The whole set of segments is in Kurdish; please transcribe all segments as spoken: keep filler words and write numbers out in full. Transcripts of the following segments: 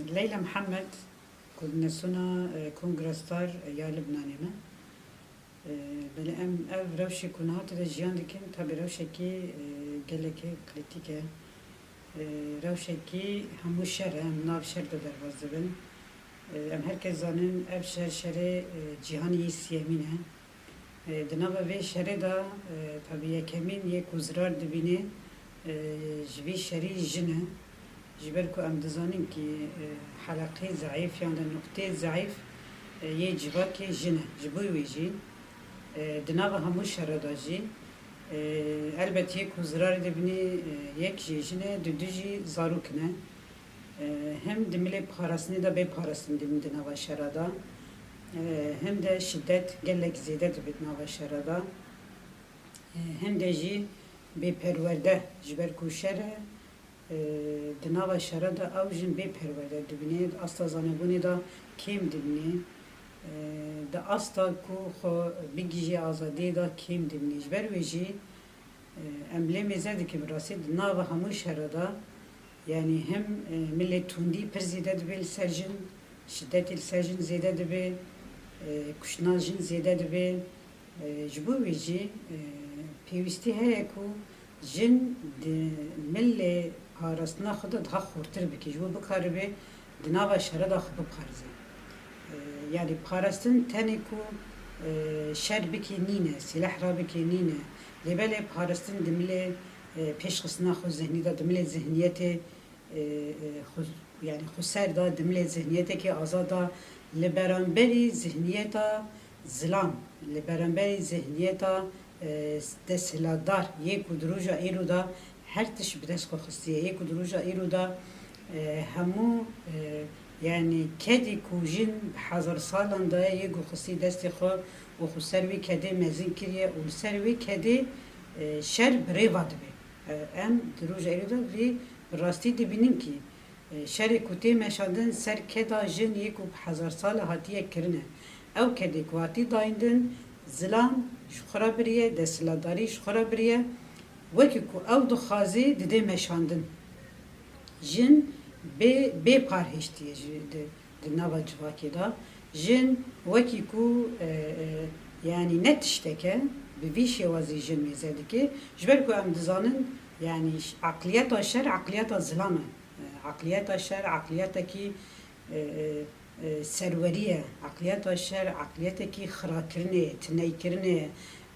Leyla Mihemed, koordînasyona, e, Kongra Star, e, ya Libnanê me. E, belê em ev rewşê ku niha tê de jiyan dikin, tabî rewşekî, e, gelekî krîtîk e. E, rewşekî hemû şer e, em nav şer de derbas dibin. E, em her kes zanin ev şer, şerê, e, cîhanê yê siyemîn e. E, di nava vê şerê de, e, tabî yekemîn yê ku zirar dibîne, e, ji vî şerî jin e. Ji ber ku em dizanin kî, e, heleqê zeîf yan de nuqtê zeîf, e, yê civakê jin e. Ji bo wê jî, e, di nava hemû şera de jî, e, elbet yê ku zirar dibîne, e, yek jî jin e, di du jî zarok ne. E, hem di milê parastinê de bê parastin dibîn di nava şera de, e, hem de şiddet gelek zêde dibe di nava şera de. E, hem de jî bêperwerde, ji ber ku şer e, e, di nava şera de ew jin bêperwerde dibîne, di asta zanebûnê de kêm dibîne, e, di asta ku xwe bigihîje azadiyê de kêm dibîne. Ji ber wê jî, e, em lê mêze dikin, bi rastî di nava hemû şera de, yanî hem, e, milê tundî pir zêde dibe li ser jin, şidetê li ser jin zêde dibe, e, kuştina jin zêde dibe. E, ji bo wê jî, e, pêwîstî heye ku jin di milê parastina xwe de daha xurtir bike, ji bo bikaribe di nava şera de xwe biparêze. E, yanî parastin tenê ku, e, şer bike nîne, sîleh rabike nîne. Lê belê parastin di milê, e, pêşxistina xwe zihnî de, di milê zihniyetê, e, e, xwe, yanî xweser de, di milê zihniyetekî azad de, li beramberî zihniyeta zilam, li beramberî zihniyeta, e, desthilatdar yê ku di roja îro de her tişt bi dest xwe xistiye, yê ku di roja îro de, e, hemû, e, yanî kedê ku jin bi hezar salan de yê ku xistî destê xwe û xwe ser wê kedê mezin kiriye û li ser wê kedê, e, şer bi rêva dibe. E, em di roja îro de vê bi rastî dibînin kî, e, şerê ku tê meşandin ser keda jin yê ku bi hezar sal e hatiye kirine. Ew kedê ku hatî dayîndin, zilam ji xwe re biriye, desthilatdarî ji xwe re biriye. Wekî ku ew dixwazê didê meşandin. Jin bê, bê par hêştiye ji, di, di nava civakê de. Jin wekî ku, e, e, yanî ne tiştek e, bi vî şêwazî jin mêze dike. Ji ber ku em dizanin, yanî ş-, eqliyeta şer, eqliyeta zilam e. E, eqliyeta şer, eqliyetekî, e, e, e, serwerî ye. Eqliyeta şer, eqliyetekî xirakirinê ye, tineykirinê ye,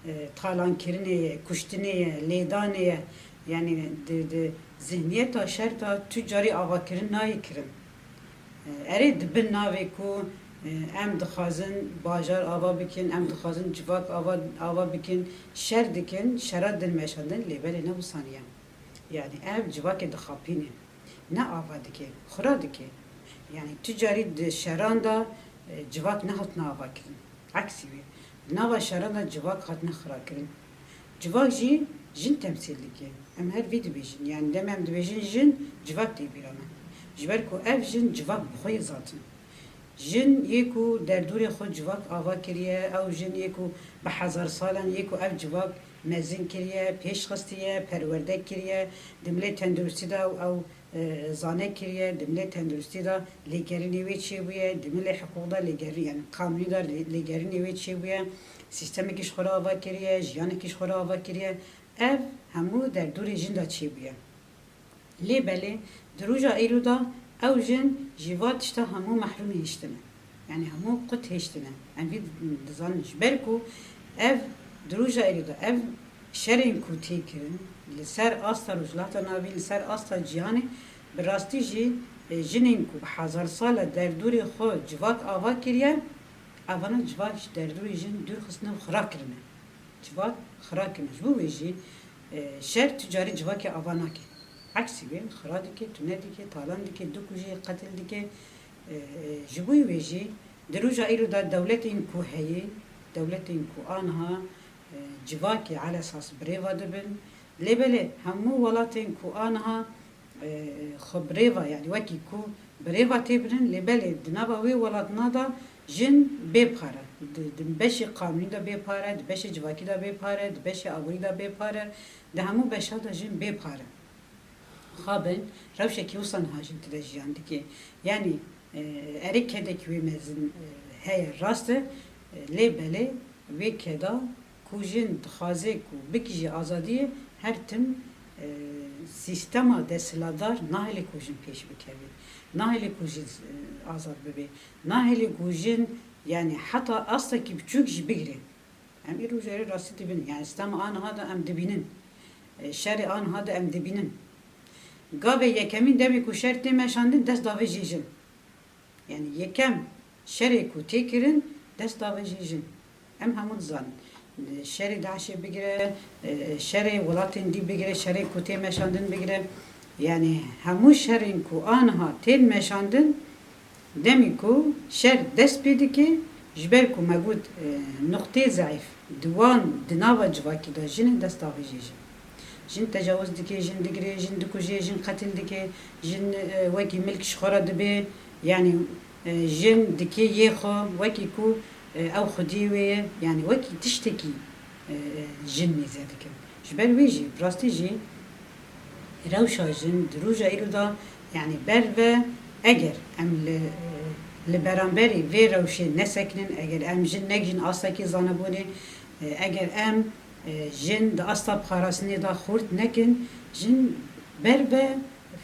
e, talankirinê ye, kuştinê ye, lêdanê ye. Yanî di, di zihniyeta şer de tu carî avakirin nayê kirin. E, erê di bin navê ku, e, em dixwazin bajar ava bikin, em dixwazin civak ava, ava bikin, şer dikin, şera din meşandin, lê belê ne wisaniye. Yanî ev civakê dixapîne. Ne ava dike, xira dike. Yanî tu carî di şeran de, e, civak nehatine avakirin. Eksî wê. Di nava şeran de civak hatine xirakirin. Civak jî jin temsîl dike. Em her vî dibêjin. Yanî dem em dibêjin jin, civak tê bîra me. Ji ber ku ev jin civak bi xwe yê zatin. Jin yê ku derdorê xwe civak ava kiriye, ew jin yê ku bi hezar salan yê ku ev civak mezin kiriye, pêş xistiye, perwerde kiriye, di milê tenduristî de ew, ew, e, zane kiriye, di milê tenduristî de lêgerînê wê çêbûye, di milê hiqûq de lêgerî-, yanî qanûnî de lê-, lêgerînê wê çêbûye, sîstemekî ji xwe re ava kiriye, jiyanekî ji xwe re ava kiriye. Ev hemû derdorê jin de çêbûye. Lê belê di roja îro de ew jin ji va tişta hemû mehrûmî hiştine. Yanî hemû qut hiştine. Em vî dizanin ji ber ku ev di roja îro de ev şerên ku tê kirin li ser asta Rojhilata Navîn, li ser asta cîhanê, bi rastî jî, e, jinên ku bi hezar sal e derdorê xwe civak ava kiriye, evana civak ji derdorê jin dûr xistine û xira kirine. Civak xira kirine. Ji bo wê jî, e, şer tu carî civakê ava nake. Eksî wê, xira dike, tune dike, talan dike, dikuje, qetil dike. E, e, ji bo wê jî di roja îro de dewletên ku heye, dewletên ku aniha, e, civakê elesas bi rêva dibin. Lê belê hemû welatên ku aniha, e, xwe bi rêva, yanî wekî ku bi rêva tê birin, lê belê di nava wê welatna de jin bê par e. Di, di beşê qanûnî de bê par e, di beşê civakî de bê par e, di beşê aborî de bê par e, di hemû beşa de jin bê par e. Xabin, rewşekî wisa niha jin tide jiyan dike. Yanî, e, erê kedekî wê mezin, e, heye, rast e, e, lê belê wê keda ku jin dixwaze ku bikijî azadiyê, her tim, e, sîstema desthilatdar nahêle ku jin pêş bikeve. Nahêle ku jin, e, azad bibe. Nahêle ku jin, yanî heta astekî biçûk jî bigire. Em îro ji erê rastî dibînin. Yanî sîstema aniha de em dibînin. E, şerê aniha de em dibînin. Gavê yekemîn demê ku şer tê meşandin, dest davêjê jin. Yanî yekem şerê ku tê kirin, dest davêjê jin. Em hemû dizanin. E, şerê DAIŞê bigire, e, şerê welatên dî bigire, şerê ku tê meşandin bigire. Yanî hemû şerên ku aniha tên meşandin, demî ku şer dest pê dike, ji ber ku me got, e, nuqtê zeîf di wan, di nava civakî de jin e, dest davêjê jin. Jin tecawuz dike, jin digire, jin dikuje, jin qetil dike, jin, e, wekî milk ji xwe re dibe. Yanî, e, jin dike yê xwe, wekî ku, e, ew xwediyê wê ye. Yanî wekî tiştekî, e, e, jin mêze dikin. Ji ber wê jî, bi rastî jî, rewşa jin di roja îro de, yanî ber ve, eger em li, li beramberî vê rewşê nesekinin, eger em jin negihîn astekî zanebûnê, eger em, jin di asta parastinê de xurt nekin, jin ber ve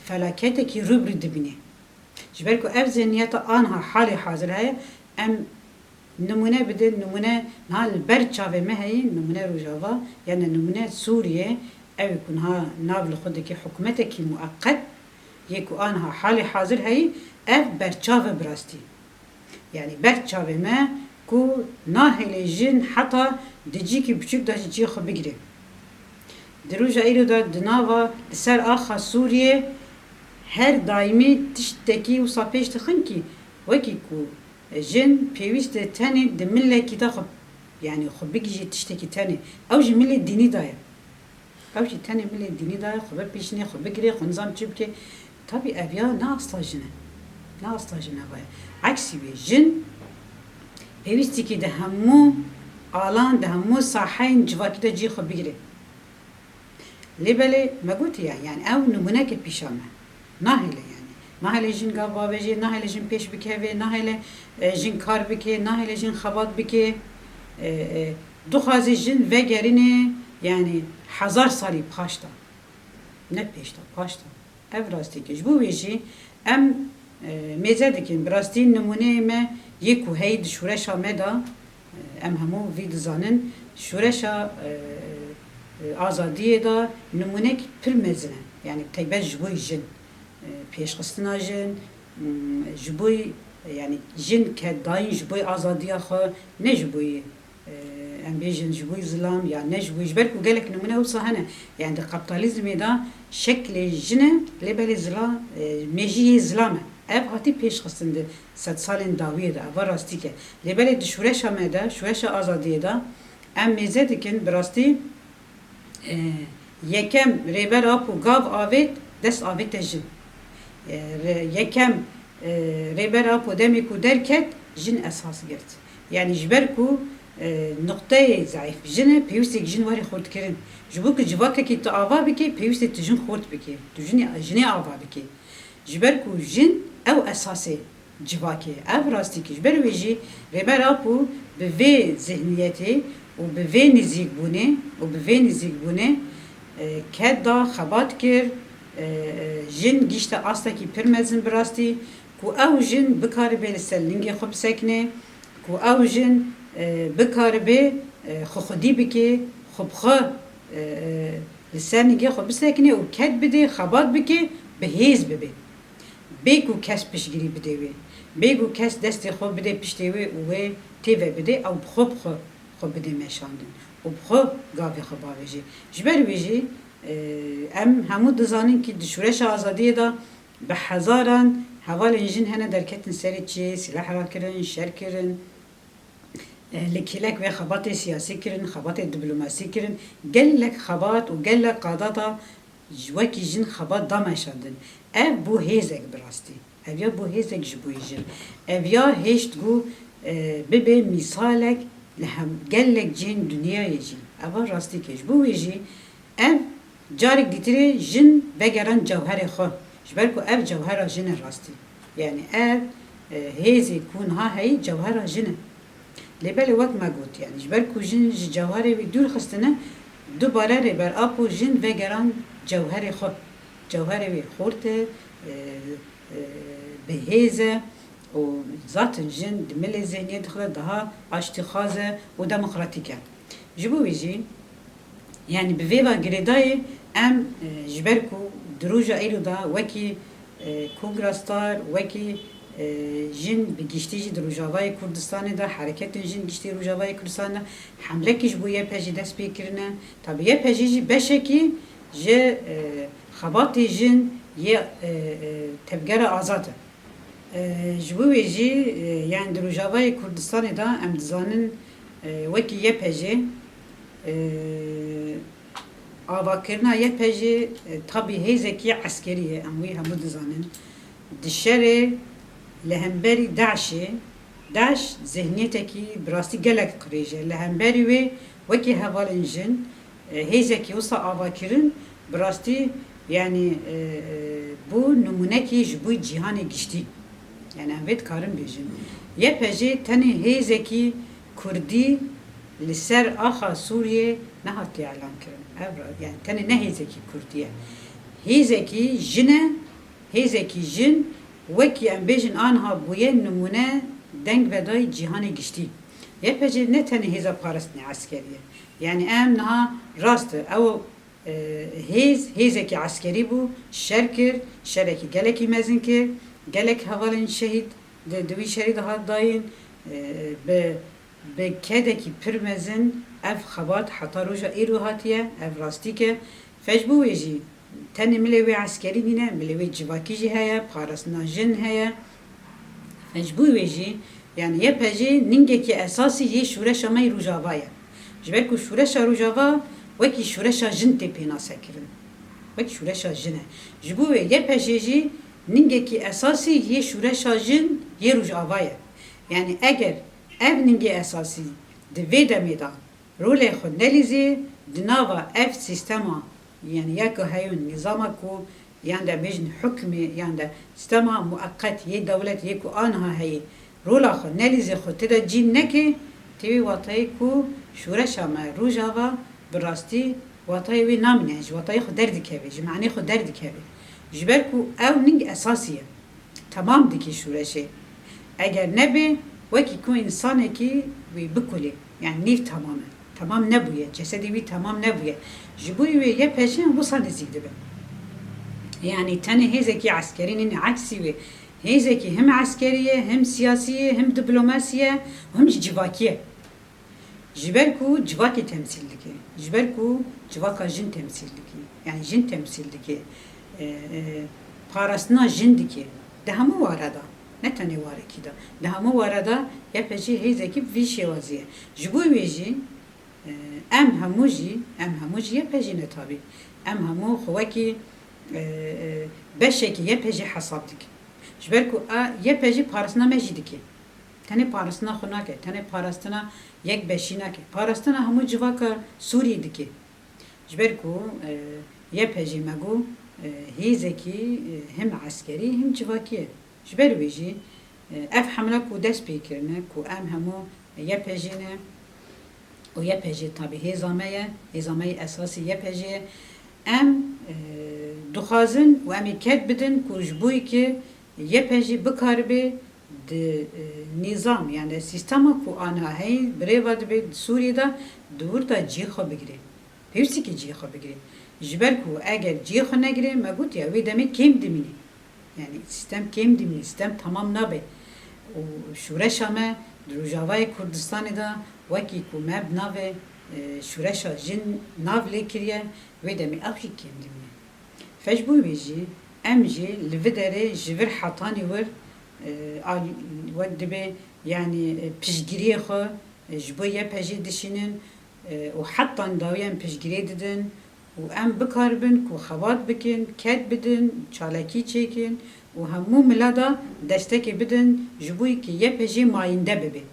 felaketekî rû bi rû dibîne. Ji ber ku ev zihniyeta aniha halê hazir heye, em nimûne bidin, nimûne niha li ber çavê me heye, nimûne Rojava, yanî nimûne Sûriye, ew ê ku niha nav li xwe dike hikûmetekî mueqet, yê ku aniha halê hazir heye, ev berçav e bi rastî. Yanî ber çavê me ku nahêle jin heta di cîkî biçûk de jî cihê xwe bigire. Di roja îro de di nava, li ser axa Sûriyê her daîmî tiştekî wisa pêş dixin kî wekî ku jin pêwîst e tenê di milekî de xwe, yanî xwe bigihîje tiştekî tenê. Ew jî milê dînî de ye. Ew jî tenê milê dînî de xwe bipişîne, xwe bigire, xwe nizam çi bike. Tabî ev ya ne asta jin e. Ne asta jin e ev e. Eksî wê jin pêwîstî kî di hemû alan, di hemû saheyên civakî de cihê xwe bigire. Lê belê me gotiye, yanî ew nimûneke pîşa me. Nahêle yanî. Nahêle jin gav bavêje, nahêle jin pêş bikeve, nahêle, e, jin kar bike, nahêle jin xebat bike. E, e, dixwaze jin vegerîne, yanî hezar salî paş de. Ne pêş de, paş de. Ev rastî ke. Ji bo wê jî em, e, mêze dikin. Bi rastî nimûneyê me yê ku heyî di şoreşa me de, e, em hemû vî dizanin, şoreşa, e, e, azadiyê de nimûnek pir mezin e. Yanî taybet ji bo jin, e, pêşxistina jin, m, ji bo, yanî jin ke dayîn ji bo azadiya xwe, ne ji bo, e, em bêjin ji bo zilam ya ne ji bo, ji ber ku gelek nimûne wisa hene. Yanî di kapitalizmê de şeklê jin e, lê belê zila, e, mêjiyê zilam e. Ev hatî pêşxistin di sedsalên dawiyê de, eva rastîk e. Lê belê di şoreşa me de, şoreşa azadiyê de em mêze dikin, bi rastî, e, yekem Rêber Apo gav avêt, dest avête jin. E, re-, yekem, e, Rêber Apo demê ku derket, jin esas girt. Yanî ji ber ku, e, nuqteyê zeîf jin e, pêwîstê jin were xurtkirin. Ji bo ku civakekî tu ava bikî, pêwîstê tu jin xurt bikî. Tu jinê, jinê ava bikî. Ji ber ku jin ew esasê civakê ye. Ev rastî ke. Ji ber wê jî Rêber Apo bi vê zihniyetê û bi vê nêzîkbûnê û bi vê nêzîkbûnê, e, ked da, xebat kir, e, e, jin gihîşte astekî pir mezin bi rastî, ku ew jin bikaribe li ser lingê xwe bisekine, ku ew jin, e, bikaribe, e, xwe xwedî bike, xwe bi xwe, e, e, li ser ningê xwe bisekine û ked bide, xebat bike, bi hêz bibe. Bê ku kes piştgirî bide wê, bê ku kes destê xwe bide piştê wê û wê têve bide, ew bi xwe, bi xwe xwe bide meşandin û bi xwe gavê xwe bavêje. Ji ber wê jî, e, em hemû dizanin kî di şoreşa azadiyê de bi hezaran hevalên jin hene derketin serê çiyê, sîleh rakirin, şer kirin, e, li kêlek wê xebatê siyasî kirin, xebatê diplomasî kirin, gelek xebat û gelek qadata ji wekî jin xebat da meşandin. Ev bû hêzek bi rastî. Ev ya bû hêzek ji bo jin. Ev ya hêşt ku, e, bibe mîsalek li hem gelek cihên dinyayê jî. Eva rastîk e. Ji bo wê jî ev Carek dîtirê jin vegeran cewherê xwe. Ji ber ku ev cewhera jin e rastî. Yanî ev, e, hêzê ku niha heyî cewhera jin e. Lê belê wek me got, yanî ji ber ku jin ji cewherê wî dûr xistine, dubare Rêber Apo jin vegeran cewherê xwe. Cewherê wî xurt e, e, e, bi hêz e û zaten jin di milê zihniyetê xwe de daha aştîxwaz e û demokratîk e. Ji bo wî jî, yanî bi vê ve girêdayî em, e, ji ber ku di roja îro de wekî, e, kongra star, wekî, e, jin bi giştî jî di Rojavayê Kurdistanê de, hereketên jin giştî Rojavayê Kurdistanê de hemlekî ji bo Y P G dest pê kirine. Tabî Y P G jî beşekî ji, e, xebatê jin yê, e, e, tevgera azad e. E, ji bo wê jî, e, yanî di Rojavayê Kurdistanê de em dizanin, e, wekî Y P G, e, avakirina Y P G, e, tabî hêzekî eskerî ye, em wî hemû dizanin. Di şerê li hemberî DAIŞê, DAIŞ zihniyetekî bi rastî gelek qirêj e. Li hemberî wê wekî hevalên jin, e, hêzekî wisa ava kirin, bi rastî, yanî, e, e, bû nimûnekî ji bo cîhanê giştî. Yanî em vê dikarin bêjin. Y P G tenê hêzekî kurdî li ser axa Sûriyê nehatiye elan kirin. Ev ra-, yanî tenê ne hêzekî kurdî ye. Hêzekî jin e, hêzekî jin wekî em bêjin aniha bûye nimûne dengvedayî cîhanê giştî. Y P G ne tenê hêza parastinê eskerî ye. Yanî em niha rast e, ew, e, hêz, hêzekî eskerî bû, şer kir, şerekî gelekî mezin kir, gelek hevalên şehîd di, di wî şerî de hat dayîn, e, bi, bi kedekî pir mezin ev xebat heta roja îro hatiye, ev rastîk e. Fe ji bo wê jî tenê milê wê eskerî nîne, milê wê civakî jî heye, parastina jin heye. Fe ji bo wê jî, yanî Y P G ningekî esasî yê şûreşa me yê Rojava ye. Ji ber ku şûreşa Rojava wekî şûreşa jin tê pênasekirin. Wekî şûreşa jin e. Ji bo wê Y P G jî ningekî esasî yê şûreşa jin yê Rojava ye. Yanî eger ev ningê esasî di vê demê de rolê xwe nelîzê di nava ev sîstema, yanî ya ku heyo nîzama ku yan de bêjin hukmê, yan de sîstema mueqet yê dewlet yê ku aniha heyê, rola xwe nelîzê xwe tê de cîn neke, tê wê watayê ku şûreşa me Rojava bi rastî watayê wê namîne, ji watayê xwe derdikeve, ji manê xwe derdikeve. Ji ber ku ew ning esasî ye. Temam dike şûreşê. Eger nebe, wekî ku însanekî wî bikulê. Yanî nîv temam e. Temam nebûye. Cesedê wî temam nebûye. Ji bo wê Y P G wisa nêzîk dibe. Yanî tenê hêzekî eskerî nîne, eksî wê. Hêzekî him eskerî ye, him siyasî ye, him diplomasî ye, him jî civakî ye. Ji ber ku civakê temsîl dike, ji ber ku civaka jin temsîl dike, yanî jin temsîl dike, e, e, parastina jin dike, di hemû ware de, ne tenê warekî de, di hemû ware de Y P G hêzekî bi vî şêwazî ye. Ji bo wê jî, e, em hemû jî, em hemû jî Y P G ne tabî. Em hemû xwe wekî, e, e, beşekî Y P G hesab dikin. Ji ber ku a Y P G parastina me jî dike. Tenê parastina xwe nake, tenê parastina yek beşî nake. Parastina hemû civaka Sûriyê dike. Ji ber ku, e, Y P G me got, e, hêzekî, e, him eskerî, him civakî ye. Ji ber wê jî, e, ev hemla ku dest pê kirine, ku em hemû Y P G ne û Y P G tabî hêza me ye, hêza me yê esasî Y P G ye. Em, e, dixwazin û em ê ked bidin ku ji bo yekê Y P G bikaribe di, e, nîzam, yanî sîstema ku aniha heyî birêve dibe di Sûriyê de, di wir de cihê xwe bigire. Pêwîstî ke cihê xwe bigire. Ji ber ku eger cihê xwe negire, me gotiye, wê demê kêm dimîne. Yanî sîstem kêm dimîne, sîstem temam nabe. Û şûreşa me di Rojavayê Kurdistanê de wekî ku me bi navê, e, şûreşa jin nav lê kiriye, wê demê ew jî kêm dimîne. Fe ji bo wê jî em jî li vê derê ji vir hetanî wir, e, al-, wek dibe, yanî, e, piştgiriyê xwe, e, ji bo Y P G dişînin, e, û hetan dawî em piştgiriyê didin û em bikaribin ku xebat bikin, ked bidin, çalakî çêkin û hemû mila de destekê bidin ji bo ku Y P G mayînde bibe.